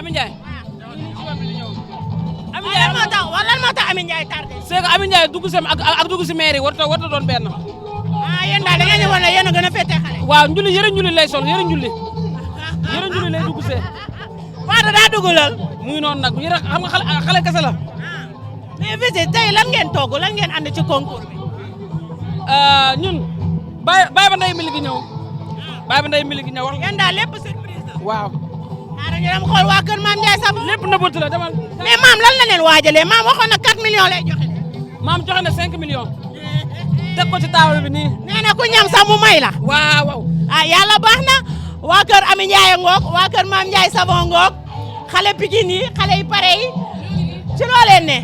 Ami Ndiaye. Ami Ndiaye lan moo tax Ami Ndiaye tardé. c'est que Ami Ndiaye dugg si ak dugg si mairie warut a doon benn. Yéen daal da ngeen di wane yéen a gën a féetee xale. waaw njulli yëre njulli lay sol yëre njulli lay dugg see. Fatou daa dugalal. mu ngi noonu nag yëre xam nga xale kese la. mais visite tey lan ngeen togg lan ngeen ànd ci concours bi. ñun bàyyi ba ndey mili gi ñëw. bàyyi ba ndey mili gi ñëw wax. yéen daal lépp surprise la. waaw. ñu dem xool waa kër Mame Ndiaye Savon. lépp nëbbatu la demal. mais maam lan la leen waajalee maam waxoon na 4 millions lay joxe. maam joxe na 5 millions. teg ko ci table bi nii. nee na ku ñam sax mu may la. waaw waaw. yàlla baax na waa kër Ami Ndiaye ngoog waa kër Mame Ndiaye Savon ngoog xale Pikine yi xale yi pare yi ci loo leen ne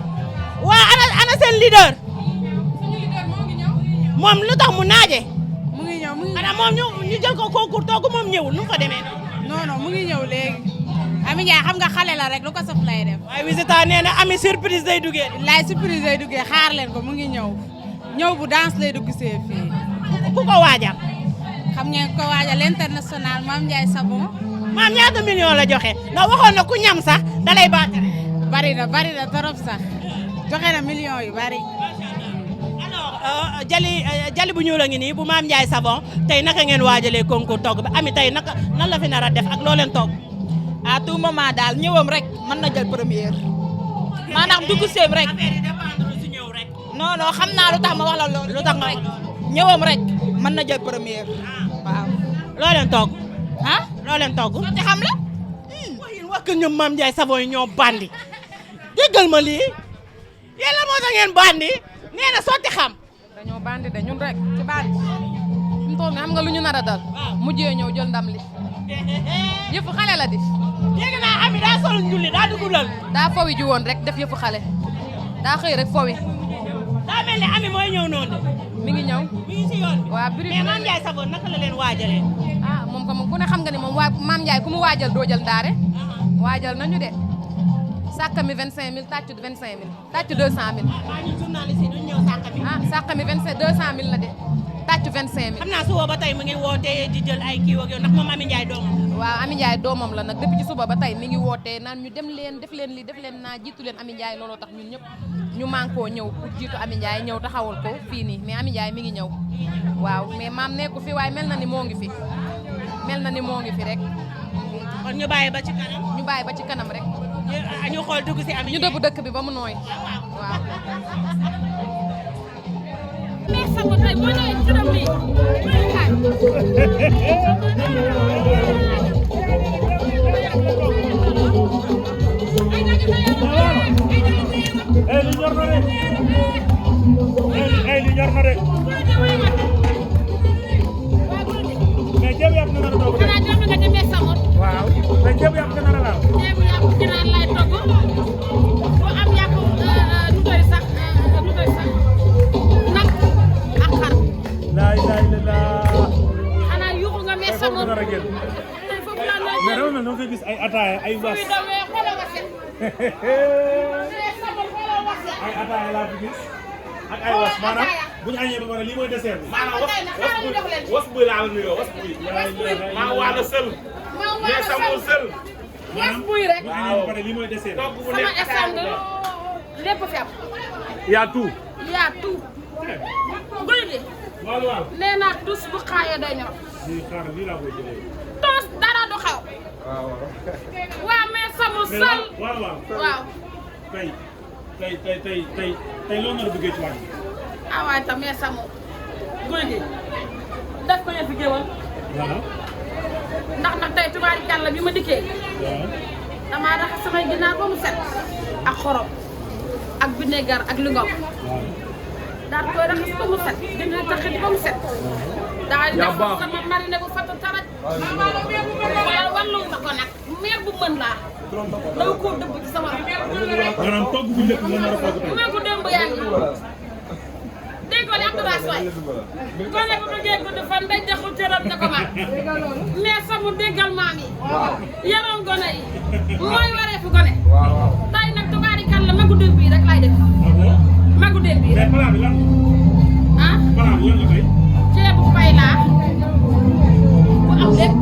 waa ana seen leader. moom lu tax mu naaje. mu ngi ñëw ana moom ñu jël ko concours toogu moom ñëwul nu mu fa demee. non mu ngi ñëw léegi. Ami Ndiaye xam nga xale la rek lu ko saf lay def. waaye visitant nee na Ami surprise day duggee. laay surprise day duggee xaar leen ko mu ngi ñëw bu danse lay dugg see fii. ku ko waajal. xam ngeen ko waajal l'international Mame Ndiaye Savon. maam ñaata million la joxe ndax waxoon na ku ñam sax da lay baatare. bari na trop sax joxe na millions yu bari. alors jali bu ñuul a ngi nii bu Mame Ndiaye Savon tey naka ngeen waajalee concours togg bi Ami tey naka nan la fi nar a def ak loo leen togg. à tout moment daal ñëwam rek mën na jël première maanaam dugg seem rek non xam naa lu tax ma wax la loolu lu tax rek ñëwam rek mën na jël première waaw. loo leen togg. loo leen togg. sotti xam la. waaye wax que ñoom Mame Ndiaye Savon yi ñoo bandi déggal ma lii yéen la moo tax ngeen bandi nee na sotti xam. dañoo bandi de ñun rek ci bandi fi mu toll nii xam nga lu ñu nar a dal. mujjee ñëw jël ndam li yëfu xale la di. dégg naa Ami daa sol njulli daa dugulal. daa fowi ji woon rek def yëfu xale daa xëy rek fowi. daa mel ni Ami mooy ñëw noonu de. mi ngi ñëw. mi ngi si yoon bi. waaw biri mais Mame Ndiaye Savon naka la leen waajalee. moom ku ne xam nga ni moom Mame Ndiaye ku mu waajal doo jël ndaare. waajal nañu de sàkkami 25000 tàccu 25000 tàccu 200000. ñun journaliste yi duñu ñëw sàkkami. sàkkami 200.000 la de tàccu 25000. xam naa suba ba tey mu ngi woote di jël ay kii ak yow ndax moom Ami Ndiaye doomam la. waaw Ami Ndiaye doomam la nag depuis ci suba ba tey mi ngi wootee naan ñu dem leen def leen li def leen naa jiitu leen Ami Ndiaye looloo tax ñun ñëpp ñu mànkoo ñëw pour jiitu Ami Ndiaye ñëw taxawal ko fii nii mais Ami Ndiaye mi ngi ñëw waaw mais maam nekku fi waaye mel na ni moo ngi fi rek. kon ñu bàyyi ba ci kanam. ñu bàyyi ba ci kanam rek. ñu xool dugg si Ami. ñu dëbb dëkk bi ba mu nooy waaw. mais xam nga tey boo ñëwee këram bi li ñor na de li ñor na de mais jéem yàpp nga nar a togg. xanaa dem nga demee Samot. waaw mais jéem yàpp nga nar a laal. jéem yàpp ginaar laay togg bu am yàpp nu doy sax nag ak xar. laay la. xanaa yuuxu nga mee Samot. tey foofu laa lay mais dama mel ne fay gis ay ataaya ay was. kuy dawee xoolal nga set. mee Samot xoolal nga set. ay ataaya laa fi gis ak ay was maanaam bu ñu añee ba pare lii mooy dessert bi. maanaam was buy laa la nuyoo was buy. maa waala sël. mais samul sël. was buy rek. bu añee ba pare lii mooy dessert bi. sama stand lépp fi am. yaa tout. yaa tout. guy gi. waaw. nee naa tus bu xaayee day ñor. lii xaaral lii laa koy jëlee. tos dara du xew. waa mais sama sol. waaw. tey loo nar a duggee ci wàññi. waaye tam mais sama guy gi def ko yëf géwal. waaw. ndax nag tey tubaari kàlla bi ma dikkee. waaw. damaa raxas samay ginaar ba mu set. ak xorom ak vinaigre ak lingom. daal koy raxas ba mu set dina taxit ba mu set. daal di def sama marine bu fatu taraj. wala wàllu ma ko nag meer bu mën laa. daw koo dëbb ci sama maanaam togg bu njëkk nga nar a togg tey. maa ko démb yaa ngi déggoo li Abdoulaye Sow gone bu bëggee gudd fan day jaxul cëram ne ko maam mais samu déggal maam yi yaroon gone yi mooy waree fu gone tay nag tubaarikal la magu démb yi rek lay def magu démb yi rek mais plat bi lan. ah plat bi lan la tey. ceebu pay laa bu am lépp